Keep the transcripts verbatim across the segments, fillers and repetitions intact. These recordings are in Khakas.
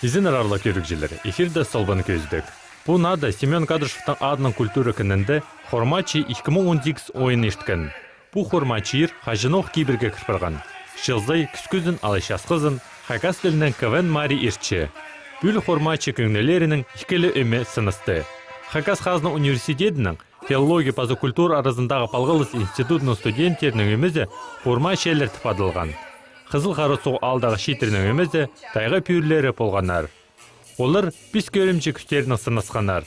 Изеннер, аарлығ кӧрігҷілер, эфирде «Солбан кӧзідіг». Пу наада Семён Кадрышевтің адынаң культура кінінде «Хормачы ікі муң он сигіс» ойын ирткен. Пу хормачы иир хаҷанох кибірге кір парған. Чылзай кӱскӱзін алай часхызын хакас тілінең КВН марии иртче. Пӱӱл хормачы кӧңнілерінең ікі ле ӧме сынасты. Хакас хазна университедінің филология паза культура аразындағы палғалыс институдының студенттерінің ӧмезі хормачы ээлер тіп адалған. Хызыл Хара Суғ аалдағы чииттернің ӧмезі тайға пӱӱрлері полғаннар. Олар пис кӧрімҷі кӱстерінең сынасханнар.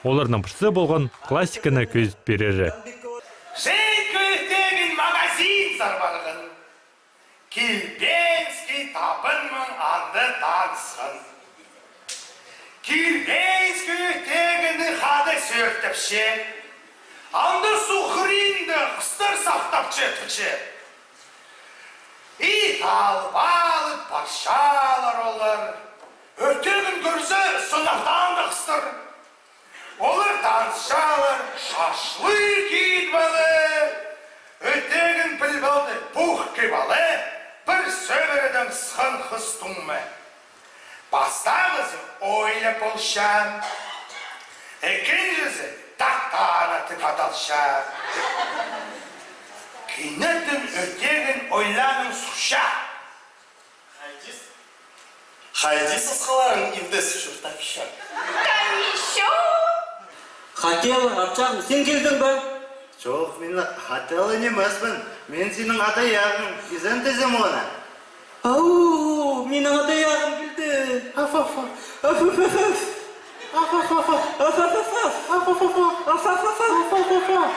Оларның пірсі полған классиканы кӧзіт пирері. Чайка ӧтегін магазинзар парған. Килбенский табынмаң анда танысхан. Килбенский ӧтегінні хада сӧӧртепче. Анда суғ хыринда хыстар сахтапчатча. И талбалып парчалар олар. Ӧтегін кӧрзе, сынап таанда хыстар. Олар танысчалар, шашлык идіп алар. Ӧтегін піліп алды, пу кіп ала, пір сӧбіредең сыххан хыс туңма. Пастағызы ойлап полча, ікінҷізі тахтана тіп адалча. Кинетін ӧтегін ойланың сухча. Хайди сысхаларың ибде сӱр тапча. Там ещё. Хотела, апчағым, син килдің бе? Чох, мин хотела нимеспін. Мин синің адаяғың, изен тізем оны. Ау, минің адаяғым килді. Аф-аф-аф. Аф-аф-аф. Аф-аф-аф. Аф-аф-аф. Аф-аф-аф. Аф-аф-аф. Аф-аф-аф.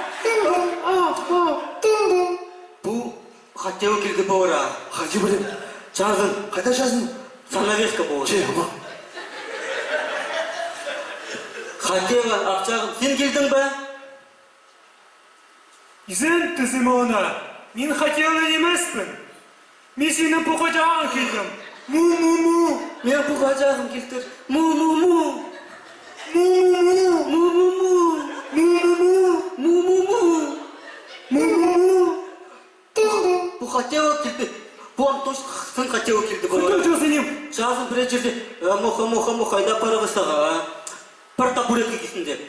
Аф-аф-аф. Тың-тың. Пу Хотела килді полар. Хайди пілем. Чазын. Хайда чазын? Занавеска полар. Че, ама. Хотела, апчағым, син килдің бе? Изен тізем оны. Мин хотела нимеспін. Мин синің пу хаҷағың килдім. Му-му-му. Мин пу хаҷағым килтір. Му-му-му. Му-му-му. Му-му-му. Му-му-му. Му-му-му. Му-му-му. Пу хотела килді. Пу ам точно сын хотела килді. Хотела чазын ним. Чазын пірее чирде. Э, муха, муха, муха, хайда парарға сағаа, а? Пір табуретка килсін деп.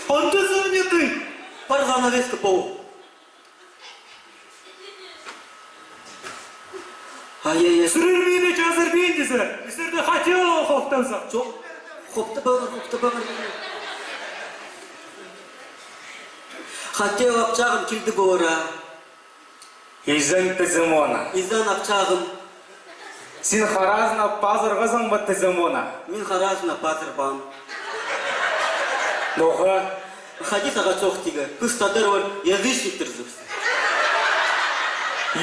Анда занятый. Пір занавеска пол. Ай-яй-яй. Сірер мині чазырбин дезер. Сірерді хотела ол хоптанза. Чох, хопты бағар, хопты бағар. Хотела, апчағым, килді полар. Изен тізем оны. Изен, апчағым. Син харазына пазырғазың ба тізем оны? Мин харазына пазырбаам. Ноға? Хайди сағаа чох тигі. Піс тадарлар язычниктер чіс.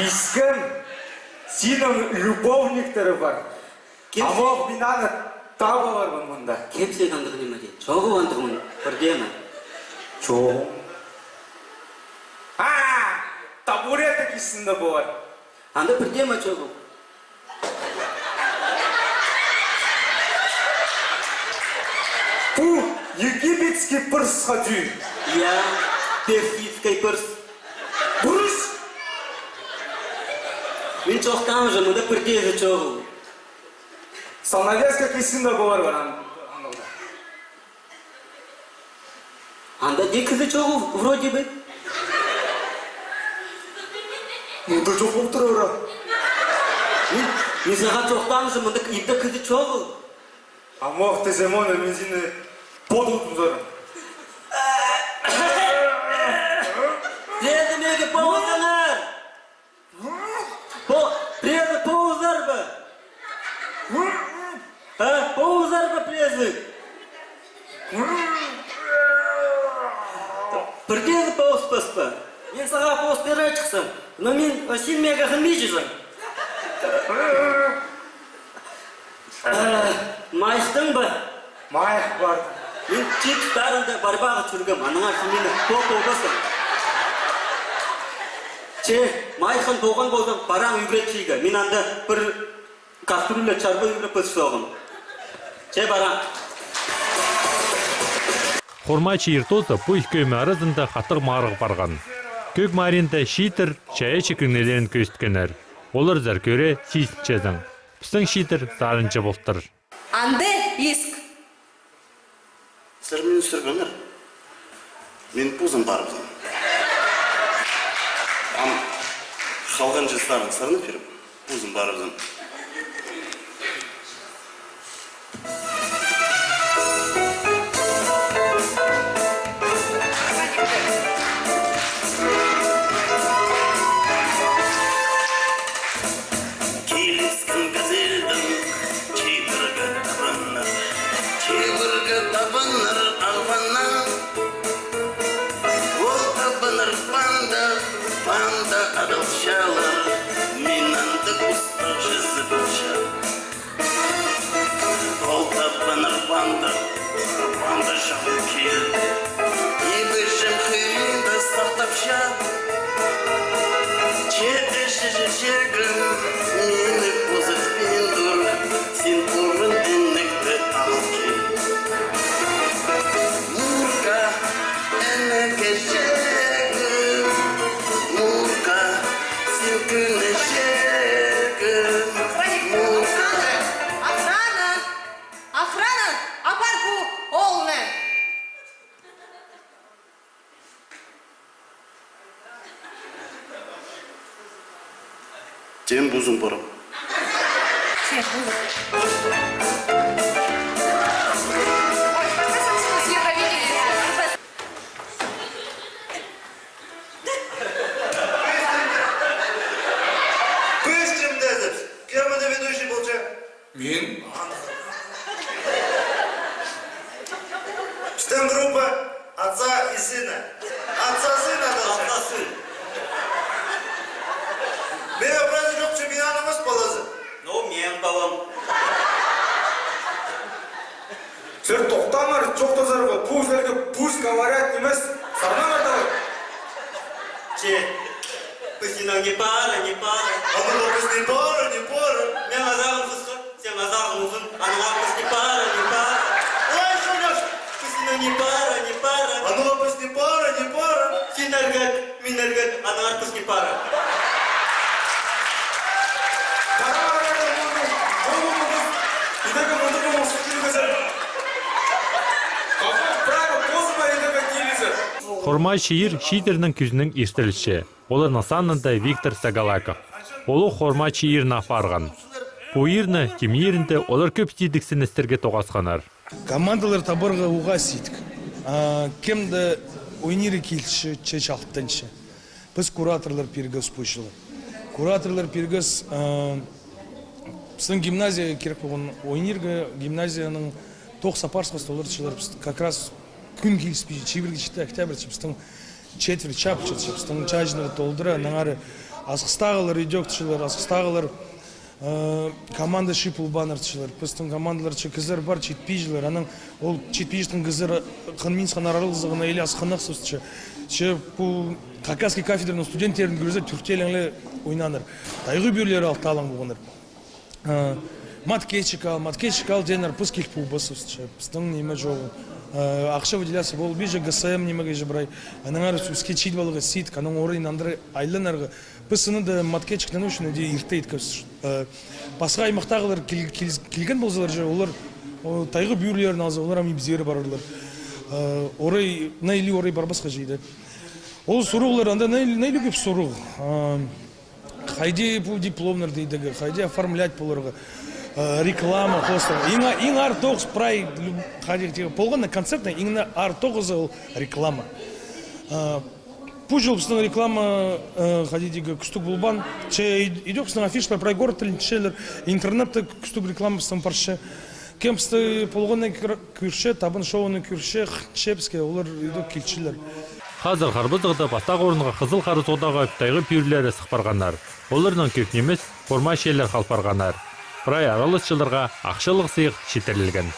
Искем, синің любовниктер пар. Кем? Амох мин аны таап аларбын мында. Кем сен андағ ниме дее? Чоғыл андағ мын пірдеме. Чоғыл. А, табуретка кистінде полар. Анда пірдеме чоғыл. Пу египетский пірс хати. Я, персидский пірс. Пірс? Мин чоохтаам же, мында пірдеезі чоғыл. Занавеска кистінде полар пар ан-, андағ. Анда дее кізі чоғыл, вроде бы. Мында чох полтыр ора. Мин, мин сағаа чоохтаам же, мында ибде кізі чоғыл. Амох тізем оны, мин сині подылтым сорам. Дедімеге полыңар! По-, пірезі полызар ба? А, полызар ба пірезі? Пірдеезі полыспас па? Мин сағаа полыс пирерҷіксім, но мин, э, син меге хынминчазың. Э, майыхтың ба? Майых пар. Мин чиит тустарында барбаға чӧргем, аннаңар син мині пол полбассың. Че, майыххан полған ползаң, параң ӱгретчиге. Мин анда пір кастрюля чарба ӱгреп піс соғым. Че, параң. Хормачы иир тооза пу ікі ӧме аразында хатығ марығ парған. Кӧг мариинда чииттер чайаачы кӧңнілерін кӧзіткеннер. Оларзар кӧре сизінчезің. Пістің чииттер сарынҷы полтыр. Анда иск. Сірер мині сӱрбеңер. Мин позым парыбызам. Ам халғанҷы сарын сарнап пирем. Позым парыбызам. Киліскен газельдең чибіргі табыннар, чибіргі табыннар ағбаннаң. Ол табыннар панда, панда адалчалар, мин андағ устағҷызы полчам. Ол табыннар панда, панда чағын килді. Ибірҷең хыринда сахтапча. Че, іҷе-іҷе чиргім, мині позытпин тур, син пурун інекті ал кил. Мурка, іні кічіг, Мурка, син кӱннің чирі, Мурка. Охрана! Охрана! Апар пу оолны! Тем бузым парам. Тем бузым. Піс кемдезібіс? Кем анда ведущий полча? Мин. Пістің группа «Отца и сына». Отца, сын, отца. Отца, сын. Мин образы чох, че мин аның ӧс палазы. Ну, мин палам. Сірер тохтаңар, чоохтазарға, пу сірерге пусть говорят нимес, сарнаңар давай. Че. Піс синең не пара, не пара. Анаң піс не пара, не пара. Мин азағым хысха, сен азағың узун. Анаң піс не пара, не пара. Ой, шоғаш. Піс синең не пара, не пара. Анаң піс не пара, не пара. Син іргек, мин іргек, анаң піс не пара. Хорма чиир чииттернің кӱзінең иртірілче. Оларның санында Виктор Сагалаков. Ол хорма чиирні апарған. Пу иирні тимнирінде олар кӧп сидіксіністерге тоғасханнар. Командалар табарға уғаа сидік. А, кем дее ойнирға килче, че чалтанча. Піс кураторлар пиргебіс пу чылы. Кураторлар пиргебіс, а, пістің гимназияға кирек полған ойнирға, гимназияның тоғыс апарысхабыс, олар чылар піс как раз кӱн киліспинче, чибіргі читі октябрь, че пістің четверть чапчатча, пістің чачынарға толдыра, аннаңар асхыстағылар идӧк чылар, асхыстағылар, э, команда чыып полбааннар чылар. Пістің командаларда кізілер пар, читпинчелер, анаң ол читпинчеткен кізілер хынминчатхан аралызығына или асхынахсызча. Че пу Хакасский кафедраның студенттерін кӧрзе, тӱртелеңле ойнааннар. Тайғаа пӱӱрлері алталаң полғаннар. Э, маткечик ал, маткечик ал тееннер, піс кил полбассыбыс, че пістің ниме чоғыл. Э, ахча выделяться полбинча, ГСМ нимеге же прай. Аннаңар ӱс-, ӱске чит поларға сидік, анаң орай нандыра айланарға. Піс сынында маткечиктең ӱчӱн иди иртеткебіс. Э, пасха аймахтағылар кил-, кил-, килген ползалар же, олар, о, тайғаа пӱӱрлерін алза, олар ам ибзер парарлар. Э, орай, на или орай парбасха чиде. Ол сурығлар, анда на, на или кӧп сурығ. Э, Хайди пу дипломнарны идерге, хайди оформлять поларға, э, реклама хоостыра. Иң, иң аар тоғыс прай, лю-, хайди, тигі, полған на концертнің иң аар тоғызы ол реклама. Э, пу чыл пістің реклама, э, хайди, тигі, кӱстіг полбаан. Че ид-, идӧк пістің афишалар прай город тілінчелер, интернетте кӱстіг реклама пістің парча. Кем пісті полғанны кӧр-, кӧрче, Табын шоуны кӧрче, хынча піске, олар идӧк килчелер. Хазыр Харбызығда пастағы орынға Хызыл Харыс одағының тайғаа пӱӱрлері сых парғаннар. Оларның кӧп нимес, хорма чиирлер хал парғаннар. Прай араласчыларға ахчалығ сыйых читірілген.